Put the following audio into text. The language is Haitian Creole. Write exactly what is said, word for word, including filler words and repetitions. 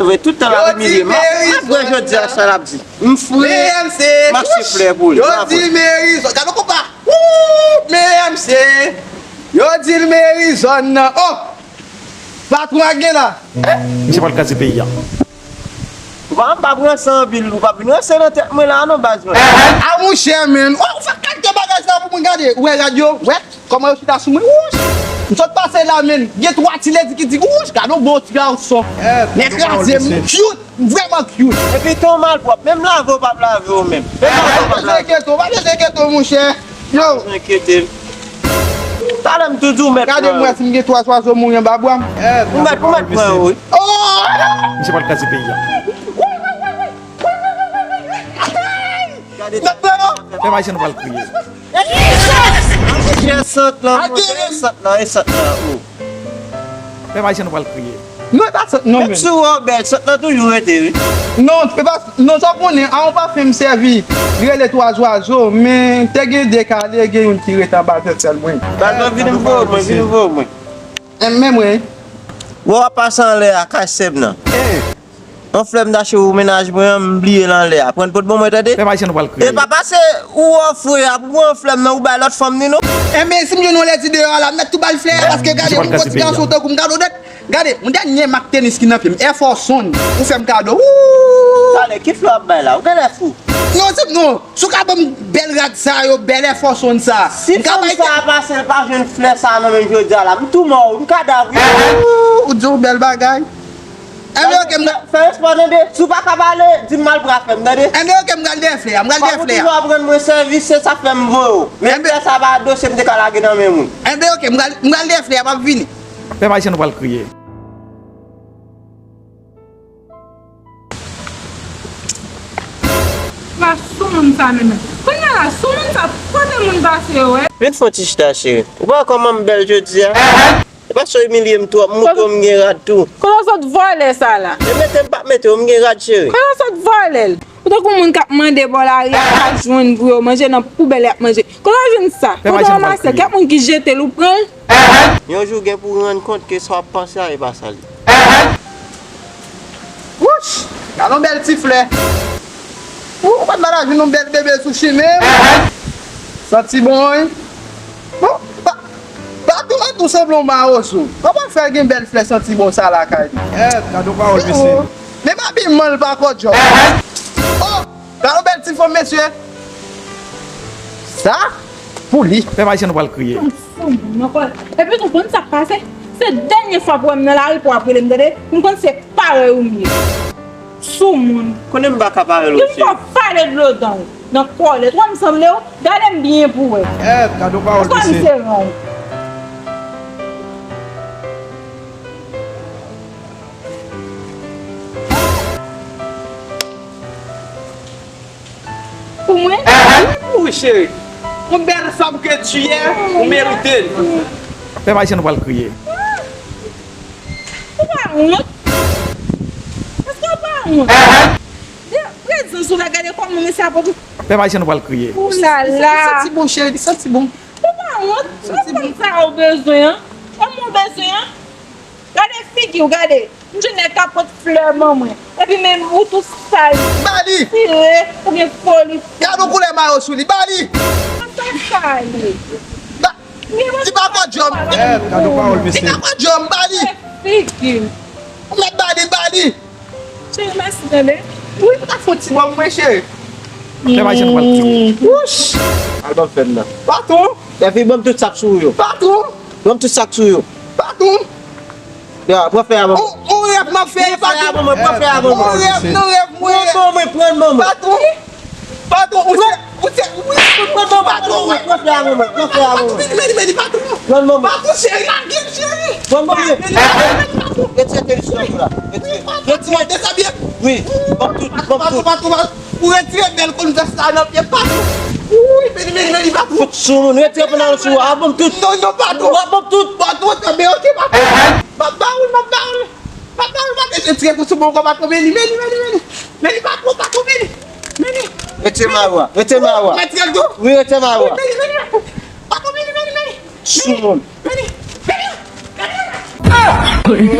Men tout tan l ap imilye m. M ap wè jodi a sa l ap di. M fre, m mache flè pou li. Yo di Merizon. Gade konpa. Wouuu, men M C. Yo di l Merizon nan. Oh! Patwon a gen la. Misye pral kraze peyi a. Ou pa, m p ap ranse anpil, ou p ap vin ranse nan tèt mwen la non, baz mwen. A monchè, men. Oh, ou fè kalite bagay sa pou mwen gade. Ou wè rad yo? Wè kòman yo chita sou mwen? Wouch! M sot pase la, men. Gen twa ti ledi ki di, wouch, gade yon bon ti gason. Nèg kraze m, cute, vrèman cute. Epi ton malpwòp, menm lave ou p ap lave ou menm. Menm lave ou p ap lave. Pa bezwen enkyete w, pa bezwen enkyete w, monchè. Yo. Pa bezwen enkyete m. Talè m tou di w mèt pran yo. Gade m wè si m gen twa zwazo mouri anba bra m. Ou mèt, ou mèt pran yo, wi. Oh! Misye pral kraze peyi a. Gade. Pè Mayichè, nou pral kriye. Monchè, sant lan, monchè, sant lan, e sant lan, oh. Pè Mayichè, nou pral kriye. Non, e pa sant non, menm si w wè w bèl, sant lan toujou rete, wi. Non, e pa, non, sa w konnen, a yon pafen m sèvi, li rele twa zwazo, men te gen de kale, gen youn ki rete anba zèsèl mwen. Baz mwen, vin m voye w mwen, vin m voye w mwen. Enben mwen. Wè w ap pase anlè a, kay sè m nan. Yon flè m t achte pou mennaj mwen an, m bliye l anlè a. Pran pot ban mwen, tande? Pè Mayichè, nou pral kriye. E pa pase ou ofri a pou pran flè m nan, ou bay lòt fanm ni non. Enben, si m jwenn yon lèdi deyò a la, m mèt tou ba l flè a, paske gade, m pran ti gason tankou m, gade Odèt. Gade, yon dènye mak tenis ki nan pye m, Air Force One, ou fè m kado. Wouuu! Talè, ki flè w ap bay la? Ou genlè fou. Non, se, non, si w ka ban m bèl rad sa yo, bèl Air Force One sa. Si fanm sa a pase, l pa jwenn flè sa a nan men m jodi a la, m tou mò, wi, m kadav, wi. Wouuu, ou di yon bèl bagay. Enben, oke, m pral fè espò, tande. Si w pa ka pale, di m mal pral fè m, tande. Enben, oke, m pral dèyè flè a, m pral dèyè flè a. Fòk ou toujou ap rann mwen sèvis, se sa k fè m voye w. Men flè sa pa dosye m te ka lage nan men moun. Enben, oke, m pral, m pral dèyè flè a, m ap vini. Pè Mayichè, nou pral kriye. Pa sou moun sa menm. Kounye a la, sou moun sa, kote moun pase yo, wè? Vin fè yon ti chita, cheri. Ou pa wè kòman m bèl jodi a? Se paske w imilye m twòp, m montre w m gen rad tou. Kote w sot vòlè sa la? E mete m p ap mete w, m gen rad, cheri. Kote w sot vòlè l? Ou tankou moun k ap mande bò lari a, pa jwenn pou yo manje, nan poubèl y ap manje. Kote w jwenn sa? Kote w ranmase? Kèk moun ki jete l, ou pran l? Yon jou gen pou w rann kont ke sa w ap panse a e pa sa l ye. Wouch! Gade yon bèl ti flè. Ou konn malaj vin yon bèl bebe sou chimen. Santi bon, wi. Bon, pa, pa tou, an tou sanble yon mawozo. Kòman fè gen bèl flè santi bon sa lakay li? Gade yon pawòl, mesye. Menm abiman l pa kòdjòm. Oh! Gade yon bèl ti fanm, mesye. Sa pou li. Pè Mayichè, nou pral kriye. Sou moun nan kò. Epi tou konn sa k pase? Se dènye fwa pou wè m nan lari pou w ap rele m, tande? M konn se parèy ou m ye. Sou moun. Konnen m pa ka parèy ou, cheri. Yon fwa pale dlo dan w nan kòlèt. Wè m sanble w? Gade m byen pou w wè. Gade yon pawòl, mesye. Èske m se ran w? Pou mwen? Wi, cheri. Yon bèl fanm ke tu es, ou merite l. Pè Mayichè, nou pral kriye. Ou pa wont? Èske ou pa wont? De prezans ou la, gade kòman mesye ap. Pè Mayichè, nou pral kriye. Ou la la. Li santi bon, cheri, li santi bon. Ou pa wont? Ou konn sa ou bezwen an? Kòman ou bezwen an? Gade figi w, gade. M jwenn nèg k ap pot flè ban mwen. Epi men ou tou sal. Ba li! Tire, ou gen foli. Gade yon koulè mayo sou li, ba li! Sa sa ye? Ba, li pa kò djòm. Gade yon pawòl, mesye. Li pa kò djòm, ba li! Figi. Ou mèt ba li, ba li! Cheri, mèsi, tande. Wi, ou ta fè yon ti bò mwen, cheri. Fè mache nou pral ti. Wouch! Al ban m fè m nan. Patwon! Epi ban m tout sa k sou ou yo. Patwon! Ban m tout sa k sou ou yo. Patwon! Ya, pran flè a ban mwen. On, on rèv m ap fè, e pa tou. Pran flè a ban mwen, pran flè a ban mwen. On rèv nan rèv mwen. Pran ban mwen, pran ban mwen. Patwon. Patwon, ou se, ou se, wi. Pran ban mwen, pran flè a ban mwen, pran flè a ban mwen. Patwon, vini, vini, vini, patwon. Pran ban mwen. Patwon, cheri, lage m, cheri. Pran ban mwen. Vini, vini, vini, patwon. Retire tenis nan kou la. Retire. Retire. Patwon, desann byen. Wi, ban m tout, ban m tout. Patwon, patwon, patwon, patwon. Ou retire bèl konn vès la nan pye patwon. Wi, vini, vini, vini, patwon. Fout sou moun, retire pantalon sou a, ban m tout. Non, non, patwon. Ban m tout. Patwon, tanbe, oke, patwon. M ap ba ou l, m ap ba ou l. M ap ba ou l, m ap retire pou sou moun, patwon, vini, vini, vini, vini. Vini, patwon, patwon, vini. Vini. Retire mayo a, retire mayo a. Retire l tou. Wi, retire mayo a. Vini, vini, patwon. Patwon, vini, vini, vini. Sou moun. Vini, vini, vini.